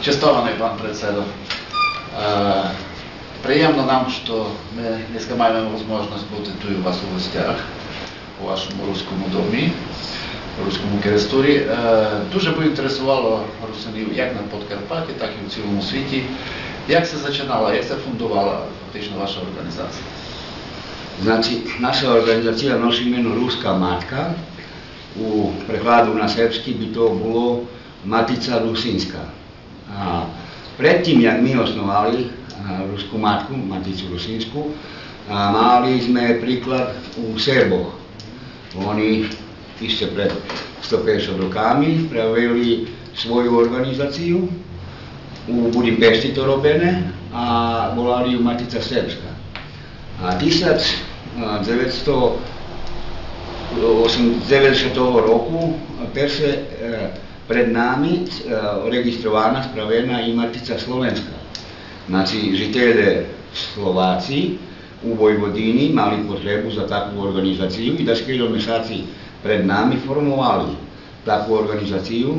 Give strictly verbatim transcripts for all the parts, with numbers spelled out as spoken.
Честоване, пан председо. Е, приємно нам што ми днеска маєме возможность бути туй у вас у гостях, у вашому рускому домі, у Рускому Керестурі. Е, дуже би інтересовало Русинів як на Подкарпатї, так і в цілому світі. Як ся зачинала, як ся фундовала фактично ваша орґанізація? Значи, наша орґанизация ноши имено Руска матка. У прекладу на сербски би то було Матица Русинска. А, пред тим, як ми основали, а, Руску матку, Матицу Русинску, а, мали зме приклад у Сербох. Они ище пред сто пейдзешат роками правели свою орґанизацию. У Будимпешти то робене, а волали ю Матица Сербска. А тисяч дзеветсто осемдзешат року перше, е, пред нами, е, реґистрована, справена и Матица Словенска. Значи, жителє Словаци у Войводини мали потребу за таку орґанизацию и дашкельо месаци пред нами формовали таку орґанизацию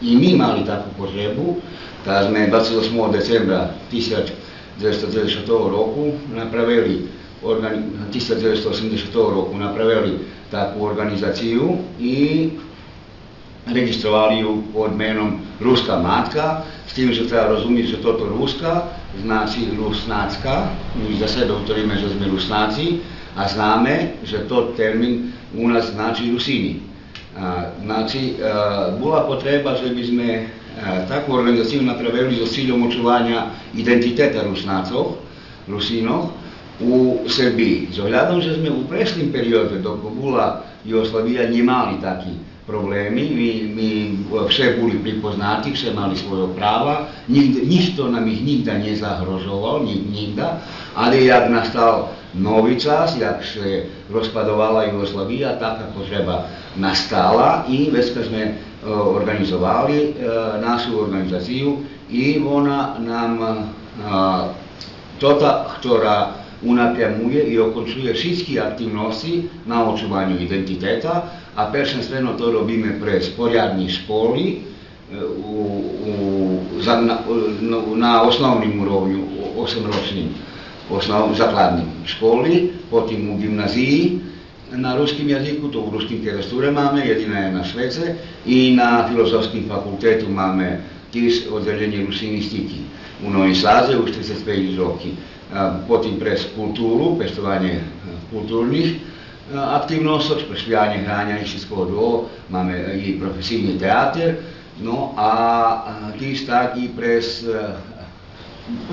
и ми мали таку потребу, та зме двацец осмого децембра тисяч дзеветсто дзеведзешат року направели, орґани-, тисяч дзеветсто осемдзешат року направели таку орґанизацию и реґистровали ю под меном Руска матка, з тим же треба розумиц же тото Руска значи руснацка. Ми за себе гуториме же зме Руснаци, а знаме же тот термин у нас значи Русини. А, значи, е, була потреба же би зме, е, таку орґанизацию направели зоз цильом очуваня идентитета Руснацох, Русинох у Сербиї. З оглядом же зме у прешлим периоде, док була Югославия, нє мали таки проблеми, ми, ми вше були припознати, вше мали свойо права, нїгде, нїхто нам их нїгда нє загрожовал, нї-, нїгда, але як настал нови час, як ше розпадовала Югославия, така потреба настала и вецка зме, е, орґанизовали, е, нашу орґанизацию и вона нам, е, тота хтора унапрямує и окончує шицки активносци на очуваню идентитета, а першенствено то робиме през порядни школи, е, у, у, за, на, на, на основним уровню, о-, осемрочним, основ-, закладним школи, потим у ґимназиї, на руским язику, то у Руским Керестуре маме, єдина є на швеце, и на Филозофским факултету маме тиж оддзелєнє русинистики у Новим Садзе уж трицец пейц роки. А, потим през културу, пештованє, е, културних, е, активносцох, шпештованє, граня и шицко друго, маме и професийни театер, но а, а, тиж так и през, е,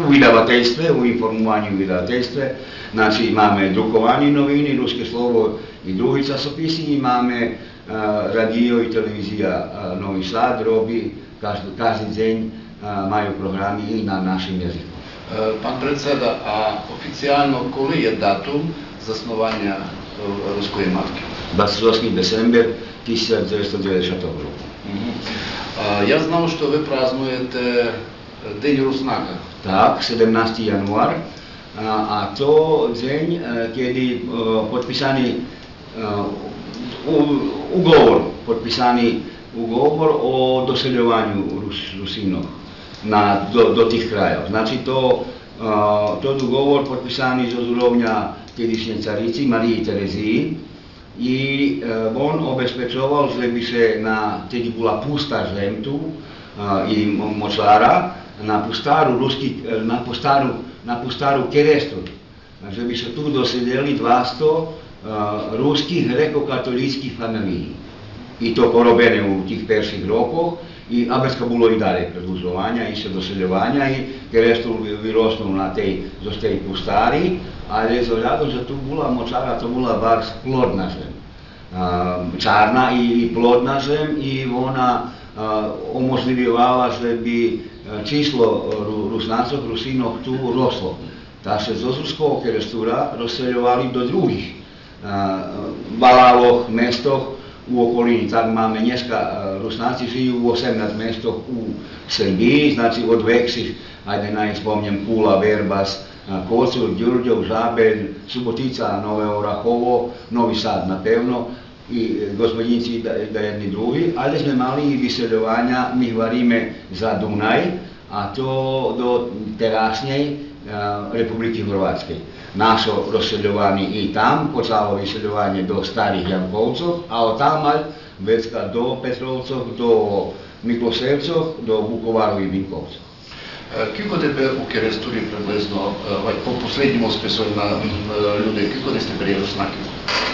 у видавательстве, у информованю у видавательстве, значи, маме друковани новини, Руске слово и други часописи, и маме, е, радио и телевизия, е, Нови Сад роби, кажди, кажди дзень, е, маю програми и на нашим язику. Е, пан председа, а официялно коли є датум заснованя, е, Рускої матки? Двацец осми децембер тисяч дзеветсто дзеведзешатого року. Мгм. А, я знав, што ви празнуєте День Руснака. Так, седемнасти януар, а, а то дзень, е, кеди, е, подписани, е, у-, уговор, подписани уговор о досельованю Рус-, Русинох на, до, до тих крайох. Значи, то, е, тот уговор подписани зоз уровня тедишнєй царици Мариї Терезиї, и, е, вон обезпечовал же би ше на, теди була пуста зем ту, е, и мо-, мочара, на пустару руски, е, на пустару, на пустару Керестур, же би ше ту доселєли двасто, е, руски грекокатолїцки фамелиї. И то поробене у тих перших рокох, и, а вецка було и далєй предлужованя, и ше досельованя, и Керестур ви-, вироснул на тей, зоз тей пустари, але з оглядом же ту була мочара, то була барз плодна зем. А, чарна и, и плодна зем, и вона, а, оможлївйовала же би, е, число, е, Ру-, Руснацох, Русинох ту росло. Та ше зоз Руского Керестура розсельовали до других, е, валалох, местох у околїни. Так маме нєшка, е, Руснаци жию у осемнац местох у Сербиї, значи, од векших, айде най спомнєм, Кула, Вербас, е, Коцур, Дюрдьов, Жабель, Суботица, Нове Орахово, Нови Сад, напевно. и, е, господинци да, да єдни други, але зме мали и висельованя, ми гвариме за Дунай, а то до терашнєй, е, Републики Горватскей. Нашо розсельованє и там, почало висельованє до Старих Янковцох, а одтамаль вецка до Петровцох, до Миклошевцох, до Буковару и Винковцох. Е, Кілько тебе у Керестури приблизно, е, вай по послєдньому спису на, е, людей, кілько десь тебе є Руснаків?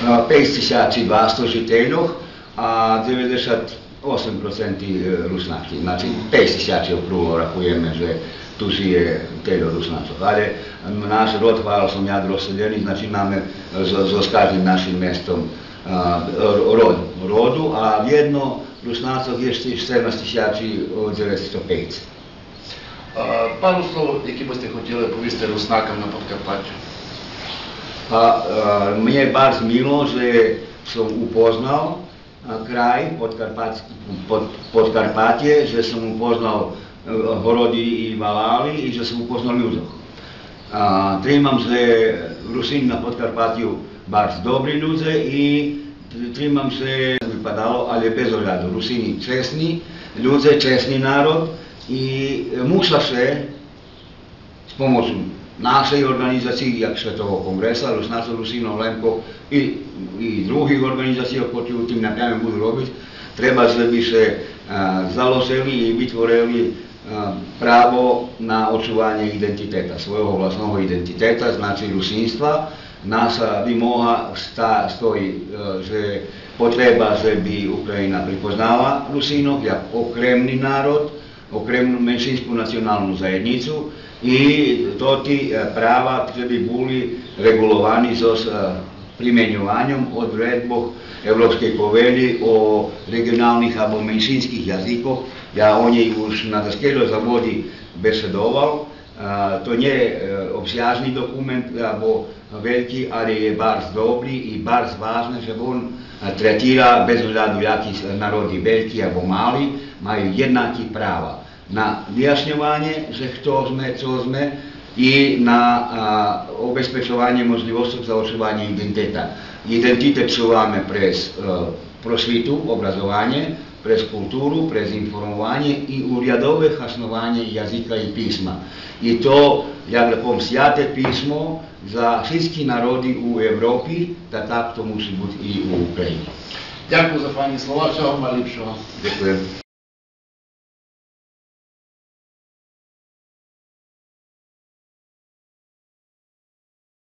А, пейц тисячи двасто жительох, а дзеведзешат осем проценти, е, Руснаци. Значи, пейц тисячи округло рахуєме же ту жиє тельо Руснацох. Але, м, наш род, хвала Богу, є розселєни, значи, маме з, з, з каждим нашим местом, а, р-, род, роду, а вєдно Руснацох є штернац тисячи дзевецсто пейц. Е, Пару слов, які бы сте хотіли повісти Руснакам на Подкарпатю? А, е, мнє барз мило же сом упознал, а, край Подкарпатск-, Под-, Подкарпатє, же сом упознал, е, городи и валали и же сом упознал людзох. А, тримам же Русини на Подкарпатю барз добри людзе и тр-, тримам же, випадало, але без огляду, Русини чесни людзе, чесни народ и, е, муша ше з помоцу нашей орґанизациї, як Светового конґреса Руснацох, Русинох, Лемкох и, и других орґанизацийох, котри у тим напряму буду робиц, треба же би ше, а, заложели и витворели, а, право на очуванє идентитета, свойого власного идентитета, значи русинства. Наша вимога ста-, стої, е, же потреба же би Україна припознала Русинох як окремни народ, окремну меншинску националну заєднїцу и тоти, е, права же би були реґуловани зоз, е, применьованьом одредбох Европскей повелї о реґионалних або меншинских язикох. Я о нєй уж на даскельо заводи беседовал. Е, то нє, е, обсяжни документ, або вельки, але є барз добри и барз важне же вон, е, третира, без огляду яки с-, народи, вельки або мали, маю єднаки права на вияшньованє же хто зме, цо зме, и на, а, обезпечованє можлївосцох за очуванє идентитета. Идентитет чуваме през, е, просвиту, образованє, през културу, през информованє и урядове хаснованє язика и писма. И то, як да повем, святе писмо за шицки народи у Европи, та так то муши буц и у України. Дякую за файні слова, всього вам ліпшого. Дзекуєм.